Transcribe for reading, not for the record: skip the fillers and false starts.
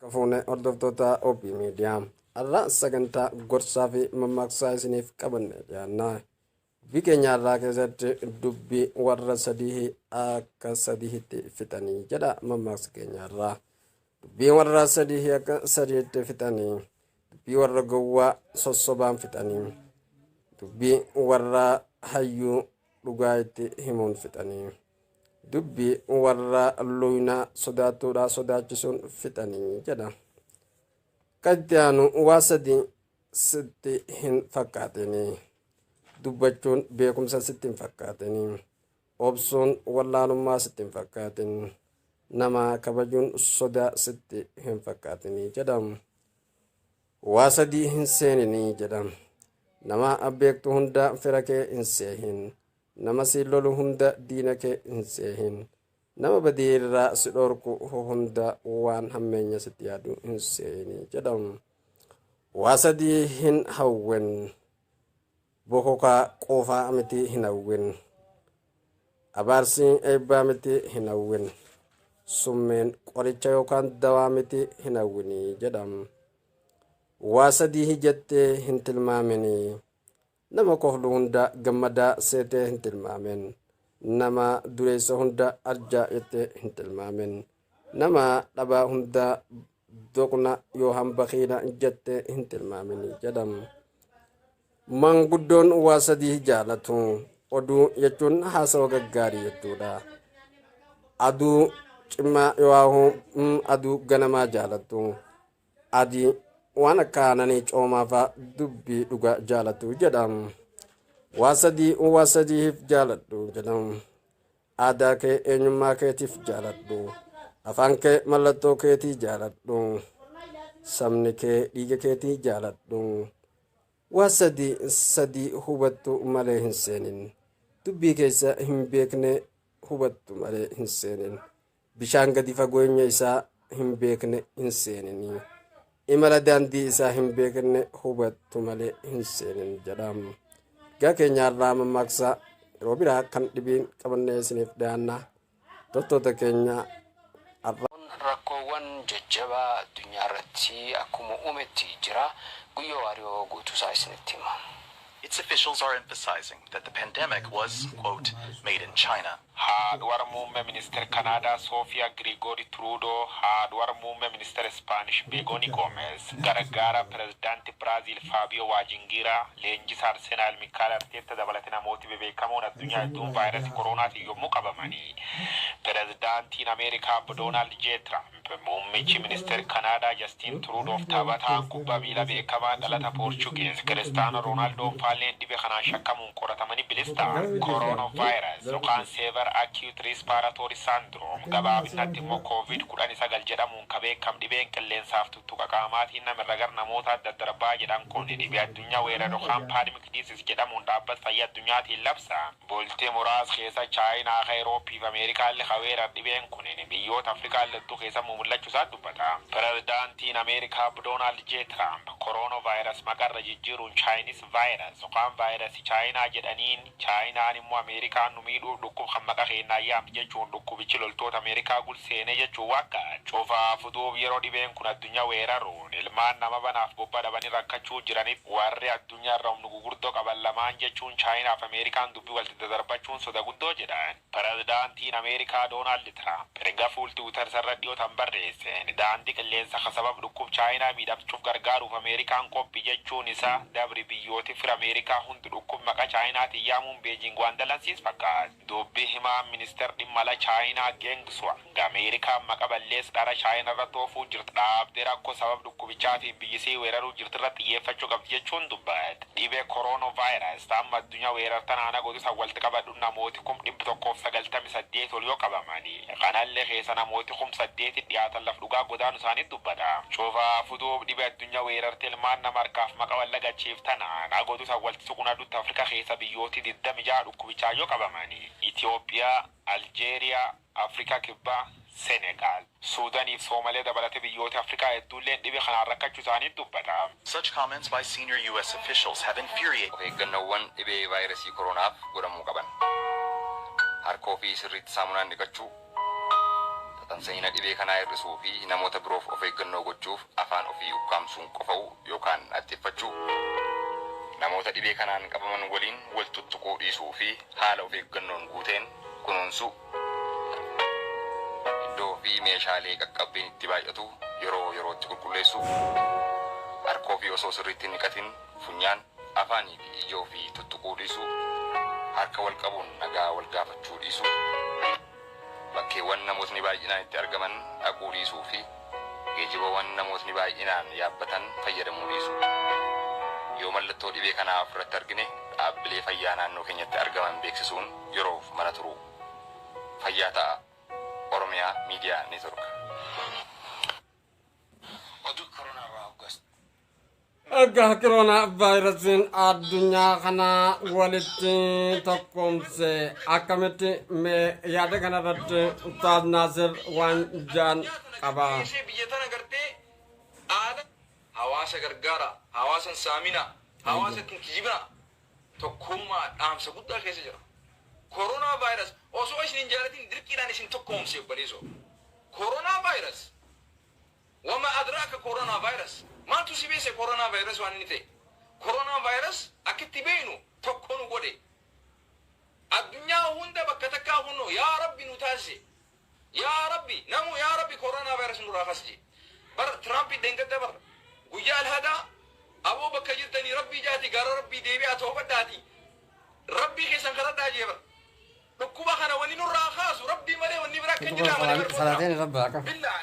Kafuune hordoftoota OB Miidiyaa, har'a sagantaa gorsaa fi mammaaksaa isiniif qabanne dhiyaanna. Dubbii keenya irraa keessatti "Dubbii warra sadii akka sadiitti fixanii" jedha mammaaksi keenya irraa. Dubbii warra sadii akka sadiitti fixanii, dubbii warra gowwaa sossobaan fixanii, dubbii warra hayyuu dhugaa itti himuun fixanii, dubbii warra luynaa sodaattuudhaa sodaachisuun fixanii jedha. Kan itti aanu, waa sadii sitti hin fakkaatinii: dubbachuun beekumsa sitti hin fakkaatinii, obsuun wallaalummaa sitti hin fakkaatin, nama kabajuun sodaa sitti hin fakkaatinii jedhamu. Waa sadii hin seeninii jedham: nama beektu hunda fira kee hin seehin, nama si lolu hunda diina kee hin seehin, nama badii irraa si dhorku hunda waan hammeenya sitti yaadu hin seehinii jedhamu. Waa sadii hin hawwin: bokokaa quufaa miti hin hawwin, abaarsi eebbaa miti hin hawwin, summeen qoricha yookaan dawaa miti hin hawwinii jedhamu. Waa sadii jettee hin tilmaaminii: nama koflu hunda gammadaa seetee hin tilmaamin, nama dureessa hunda arjaa jettee hin tilmaamin, nama dhabaa hunda doqna yookaan bakiila jettee hin tilmaaminii jedhamu. Manguddoon waa sadii jaalatu. Oduu jechuun haasawa gaggaarii jechuudha. Aduu cimaa yookaan aduu ganamaa jaalatu. Adii waan akka aananii coomaa fa'aa dubbii dhugaa jaalatu jedhamu. Waa sadii waa sadiif jaaladhu jedhamu. Aadaa kee eenyummaa keetiif jaaladhu. Afaan kee mallattoo keetii jaaladhu. Sabni kee dhiiga keetii jaaladhu. Waa sadii sadii hubattu malee hin seenin. Dubbii keessa hin beekne hubattu malee hin seenin. Bishaan gadi fagoenya isaa hin beekne hin seenin. Imala daandii isaa hin beekne hubattu malee hin seenin jedhamu. Gaa keenyaarraa mammaaksa yeroo biraa kan dhibiin qabannee isiniif dhiyaanna. Hordoftoota keenya har'a Rakkoowwan jajjabaa addunyaa irratti akkuma uumetti jira. Guyyoo Waariyoo guutuusaa isinitti hima. Its officials are emphasizing that the pandemic was, quote, made in China. Haadhuwar muummee ministeera Kanaadaa Soofiyaa Girigoori Truudoo, haadhuwar muummee ministeera Ispaanish Beegooni Goomes, gargaara pirezidaantii Biraaziil Faabiyoo Waajingiraa, leenjisaa Arsenaal Mikaal Arteetta dabalatee namooti bebeekamoon addunyaa hedduun vaayirasii koronaatiin yommuu qabamanii, pirezidaantiin Ameerikaa Doonaald J. Tiraamp, muummichi ministeera Kanaadaa Jastiin Truudoof taphataan kubbaa miilaa beekamaa dhalata Poorchugeez Kiristaano Roonaaldoo faalleen dhibee kanaan shakkamuun qoratamanii bilisa ta'an. Coronavirus yookaan Severe Acute Respiratory Syndrome, gabaabinatti immoo COVID-19 jedhamuun ka beekam, dhibeen qilleensaaf tuttuqa qaamaatiin namirra gara namoota daddarbaa jedhan kun dhibee addunyaa weerara yookaan pandemic disease jedhamuun dhaabbata fayyaa addunyaatiin labsa. Bultii muraasa keessa Chaayinaa, Awurooppii fi Ameerikaallee ka weerar dhibeen kun biyyoota Afrikaa hedduu keessa mul'achuu isaa dubbata. Pirezidaantiin Ameerikaa Doonaald J. Tiraamp coronavirus maqarra jijjiiruun Chinese virus yookaan vaayirasii Chaayinaa jedhaniin, Chaayinaan immoo Ameerikaan nu miidhuuf dhukkub kan maqa keenyaa yaamti jechuun dhukkubichi loltoota Ameerikaa gulseenee jechuun wakka cufaa fuduuf. Yeroo dhibeen kun addunyaa weeraruun ilmaan nama banaaf bobba dhabanii rakkachuu jiranitti, warri addunyaa irra humna gurguddoo qaban lamaan jechuun Chaayinaa fi Ameerikaan dubbii walitti dadarbachuun soda guddoo jedhan. Pirezidaantiin Ameerikaa Doonaald Tiraamp erga fuul Tiwiitar irra dhiyootan barreesseen daandii qilleensa ka sabab dhukkub Chaayinaa miidhamchuuf gargaaruuf Ameerikaan qophii jechuun isaa dabri biyyooti fira Ameerikaa hundi dhukkub maqaa Chaayinaatiin yaamuun Beejiing waan dalansiis fakkaata. Dubbii himaa ministeer dhimma ala Chaayinaa Geng Shuang Ameerikaan maqa ballees dhara Chaayinaa irratti oofuu jirti dhaabdee rakkoo sabab dhukkubichaatiin biyyisii weeraruu jirti irratti xiyyeeffachuu qabdi jechuun dubbate. Dhibee coronavirus amma addunyaa weerartan aana godhu walitti qabadhu namooti 198,000 ol yoo qabamanii, kanallee keessa namooti 8,000 dhiyaatan laf dhugaa godaanu isaanii dubbata. Cufaa fuduuf dhibee addunyaa weerarte ilmaan nama harkaaf maqa wallagachiiftanaan agotu san walitti suquun adutti Afrikaa keessa biyyooti 26 dhukkubichaa yoo qabamanii, Itoophiyaa, Aljeeriyaa, Afrikaa Kibbaa, Senegaal, Suudaaniif Soomalee dabalatee biyyoota Afrikaa hedduulleen dhibee kanaan rakkachuu isaanii dubbata. Such comments by senior U.S. officials have infuriated Of eeggannoowwan dhibee vaayirasii koronaaf godhamuu qaban. Harka ofii sirriitti saamunaan dhiqachuu. Tamsa'ina dhibee kanaa hir'isuu fi namoota biroof of eeggannoo gochuuf afaan ofii ukkaamsuun qofa'u yookaan haxxiffachuu. Namoota dhibee kanaan qabaman waliin wal tuttuquu dhiisuu fi haala of eeggannoon guuteen kunuunsuu. Iddoo fi meeshaalee qaqqabbiin itti baay'atu yeroo yerootti qulqulleessuu. Harka ofii osoo sirriitti hin dhiqatin funyaan, afaanii fi ija ofii tuttuquu dhiisuu. Harka wal qabuun nagaa wal gaafachuu dhiisuu. Bakkeewwan namootni baay'inaan itti argaman dhaquu dhiisuu fi geejjibawwan namootni baay'inaan yaabbatan fayyadamuu dhiisuu. Yoo mallattoo dhibee kanaa ofirratti argine, dhaabbilee fayyaa naannoo keenyatti argaman beeksisuun yeroof mana turuu. Fayyaa ta'a. Oromiyaa Miidiyaa Neetwork. Oduu koronaa irraa hoggas. Erga koronaa vaayirasiin addunyaa kana walitti tokkoomse akkamitti? Mee yaada kanarratti Ustaaz Naasir waan jaan qaba. Biyya tana gartee aada hawaasa gargaara, hawaasa saamina, hawaasa ittiin kijibina, tokkummaa dhaamsa guddaa keessa jira. Koronaa vaayirasi osoo isin hin jaalatin dirqiidhaan isin tokkoomse, obboleessoo. Koronaa vaayirasi wama adraaka, koronaa vaayirasi maaltu si beese? Koronaa vaayirasi waan inni ta'e, koronaa vaayirasi akkitti beeynu tokko nu godhe. Addunyaa hunda bakka takkaa hunno yaa Rabbi nu taasise. Yaa Rabbi, namu yaa Rabbi koronaa vaayirasi nurraa kas jee. Bar Tiraampi deengadda bar guyyaa Alhadaa, aboo bakka jirtanii Rabbii jaati gara Rabbii deebi'aa, toobadhaati Rabbii keessan kadhadhaa jee. Bar dhukkuba kana wanni nurraa kaasu Rabbii malee wanni biraa akka hin jirre malee. Salaateen irra baaka. Billaa.